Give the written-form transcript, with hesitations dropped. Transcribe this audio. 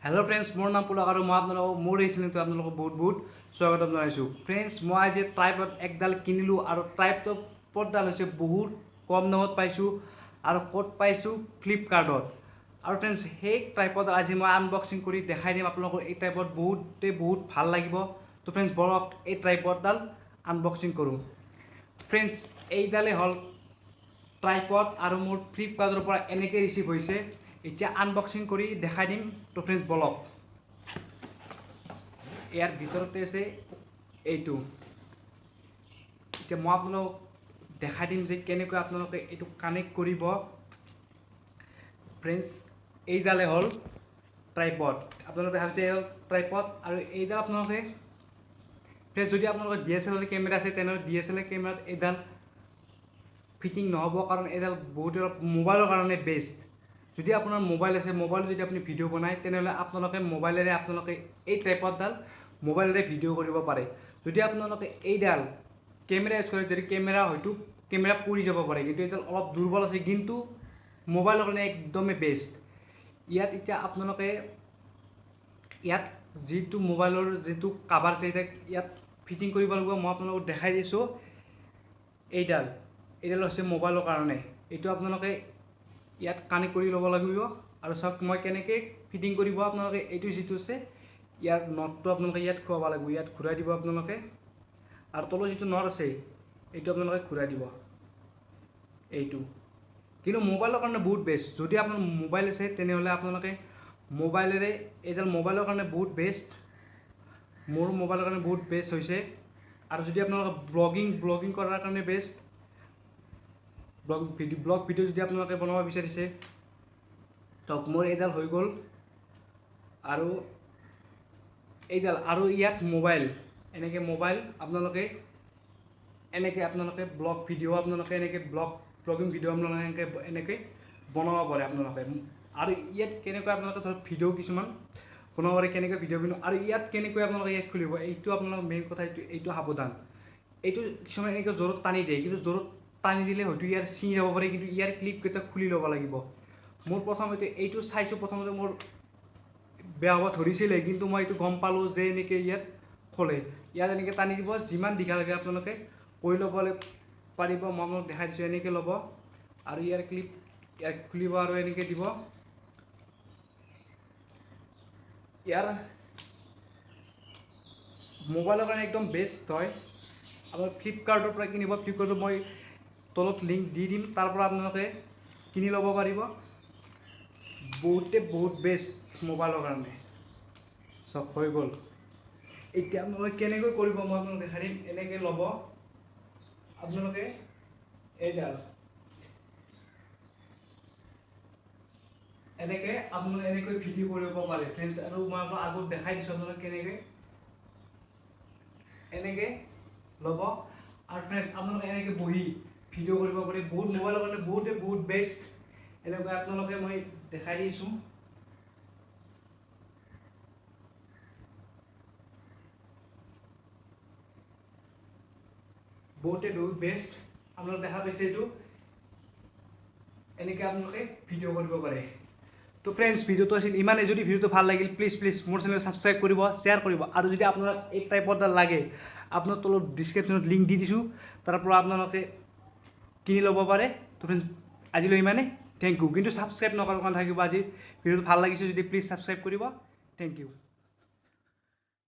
Hello' friends, মোৰ নাম পুলক আৰু মই আপোনালোকক মোৰ এই চেনেলটো আপোনালোকক বহুত বহুত স্বাগতম জনাইছোঁ। ফ্ৰেণ্ডছ, মই আজি ট্ৰাইপড একডাল কিনিলোঁ আৰু ট্ৰাইপডডাল হৈছে বহুত কম দামত পাইছোঁ আৰু ক'ত পাইছোঁ, ফ্লিপকাৰ্টত। আৰু ফ্ৰেণ্ডছ, সেই ট্ৰাইপড আজি মই আনবক্সিং কৰি দেখাই দিম আপোনালোকৰ। এই ট্ৰাইপড বহুতেই বহুত ভাল লাগিব। তো ফ্ৰেণ্ডছ, বলক এই ট্ৰাইপডডাল আনবক্সিং কৰোঁ। ফ্ৰেণ্ডছ, এইডালেই হ'ল ট্ৰাইপড আৰু মোৰ ফ্লিপকাৰ্টৰ পৰা এনেকৈ ৰিচিভ হৈছে। এতিয়া আনবক্সিং কৰি দেখাই দিম। তো ফ্ৰেণ্ডছ বলক, ইয়াৰ ভিতৰতে আছে এইটো। এতিয়া মই আপোনালোকক দেখাই দিম যে কেনেকৈ আপোনালোকে এইটো কানেক্ট কৰিব। ফ্ৰেণ্ডছ, এইডালে হ'ল ট্ৰাইপড, আপোনালোকে দেখা পাইছে এই হ'ল ট্ৰাইপড। আৰু এইডাল আপোনালোকে ফ্ৰেণ্ডছ, যদি আপোনালোকৰ DSLR camera আছে তেনেহ'লে DSLR কেমেৰাত এইডাল ফিটিং নহ'ব, কাৰণ এইডাল বহুত অলপ মোবাইলৰ কাৰণে বেষ্ট। যদি আপোনাৰ মোবাইল আছে, মোবাইলত যদি আপুনি ভিডিঅ' বনায় তেনেহ'লে আপোনালোকে মোবাইলেৰে আপোনালোকে এই ট্ৰাইপডডাল মোবাইলেৰে ভিডিঅ' কৰিব পাৰে। যদি আপোনালোকে এইডাল কেমেৰা ইউজ কৰে, যদি কেমেৰা হয়তো কেমেৰা পৰি যাব পাৰে, কিন্তু এইডাল অলপ দুৰ্বল আছে, কিন্তু মোবাইলৰ কাৰণে একদমেই বেষ্ট। ইয়াত এতিয়া আপোনালোকে ইয়াত যিটো মোবাইলৰ যিটো কাভাৰ আছে এতিয়া ইয়াত ফিটিং কৰিব লাগিব। মই আপোনালোকক দেখাই দিছোঁ। এইডাল হৈছে মোবাইলৰ কাৰণে, এইটো আপোনালোকে ইয়াত কানেক্ট কৰি ল'ব লাগিব। আৰু চাওক মই কেনেকৈ ফিটিং কৰিব। আপোনালোকে এইটো যিটো আছে ইয়াৰ নটটো আপোনালোকে ইয়াত খুৱাব লাগিব, ইয়াত ঘূৰাই দিব আপোনালোকে। আৰু তলৰ যিটো not আছে এইটো আপোনালোকে ঘূৰাই দিব এইটো। কিন্তু মোবাইলৰ কাৰণে বহুত বেষ্ট। যদি আপোনাৰ মোবাইল আছে তেনেহ'লে আপোনালোকে মোবাইলেৰে এইডাল মোবাইলৰ কাৰণে বহুত বেষ্ট। মোৰ মোবাইলৰ কাৰণে বহুত বেষ্ট হৈছে। আৰু যদি আপোনালোকে ব্লগিং কৰাৰ কাৰণে বেষ্ট, ব্লগ ভিডিঅ' যদি আপোনালোকে বনাব বিচাৰিছে, তো মোৰ এইডাল হৈ গ'ল। আৰু এইডাল আৰু ইয়াত মোবাইল, এনেকৈ মোবাইল আপোনালোকে এনেকৈ আপোনালোকে ব্লগ ভিডিঅ' আপোনালোকে এনেকৈ ব্লগিং ভিডিঅ' আপোনালোকে এনেকৈ বনাব পাৰে আপোনালোকে। আৰু ইয়াত কেনেকৈ আপোনালোকে ধৰক ভিডিঅ' কিছুমান বনাব পাৰে, কেনেকৈ ভিডিঅ' বনাব আৰু ইয়াত কেনেকৈ আপোনালোকে ইয়াত খুলিব, এইটো আপোনালোকৰ মেইন কথা। এইটো সাৱধান, এইটো কিছুমান এনেকৈ জোৰত টানি দিয়ে, কিন্তু জোৰত টানি দিলে হয়তো ইয়াৰ ছিঙি যাব পাৰে, কিন্তু ইয়াৰ ক্লিপকেইটা খুলি ল'ব লাগিব। মোৰ প্ৰথমতে এইটো চাইছোঁ, প্ৰথমতে মোৰ বেয়া হ'ব ধৰিছিলে, কিন্তু মই এইটো গম পালোঁ যে এনেকৈ ইয়াত খোলে, ইয়াত এনেকৈ টানি দিব, যিমান দীঘল লাগে আপোনালোকে কৰি ল'ব পাৰিব। মই আপোনাক দেখাই দিছোঁ, এনেকৈ ল'ব আৰু ইয়াৰ ক্লিপ ইয়াত খুলিব আৰু এনেকৈ দিব। ইয়াৰ মোবাইলৰ কাৰণে একদম বেষ্ট হয়। আপোনাৰ ফ্লিপকাৰ্টৰ পৰা কিনিব, ফ্লিপকাৰ্টত মই তলত লিংক দি দিম, তাৰ পৰা আপোনালোকে কিনি ল'ব পাৰিব। বহুতে বহুত বেষ্ট মোবাইলৰ কাৰণে। চব হৈ গ'ল। এতিয়া আপোনালোকে কেনেকৈ কৰিব মই আপোনালোক দেখাই দিম। এনেকৈ ল'ব আপোনালোকে এইডাল, এনেকৈ আপোনালোকে এনেকৈ ভিডিঅ' কৰিব পাৰে ফ্ৰেণ্ডছ। আৰু মই আপোনাক আগত দেখাই দিছোঁ আপোনালোকে কেনেকৈ এনেকৈ ল'ব। আৰু ফ্ৰেণ্ডছ, আপোনালোকে এনেকৈ বহি ভিডিঅ' কৰিব পাৰে। বহুত মোবাইলৰ কাৰণে বহুতে বহুত বেষ্ট। এনেকৈ আপোনালোকে মই দেখাই দিছোঁ। বহুতে বহুত বেষ্ট, আপোনালোকে দেখা পাইছে এইটো। এনেকৈ আপোনালোকে ভিডিঅ' কৰিব পাৰে। তো ফ্ৰেণ্ডছ, ভিডিঅ'টো আছিল ইমানেই। যদি ভিডিঅ'টো ভাল লাগিল প্লিজ প্লিজ মোৰ চেনেল ছাবস্ক্ৰাইব কৰিব, শ্বেয়াৰ কৰিব। আৰু যদি আপোনাক এই টাইপৰডাল লাগে, আপোনাৰ তলত ডিছক্ৰিপশ্যনত লিংক দি দিছোঁ, তাৰ পৰা আপোনালোকে কিনি ল'ব পাৰে। তো ফ্ৰেণ্ডছ, আজিলৈ ইমানেই, thank U. কিন্তু ছাবস্ক্ৰাইব নকৰাৰ কাৰণে থাকিব। আজি ভিডিঅ'টো ভাল লাগিছে যদি প্লিজ ছাবস্ক্ৰাইব কৰিব। Thank you.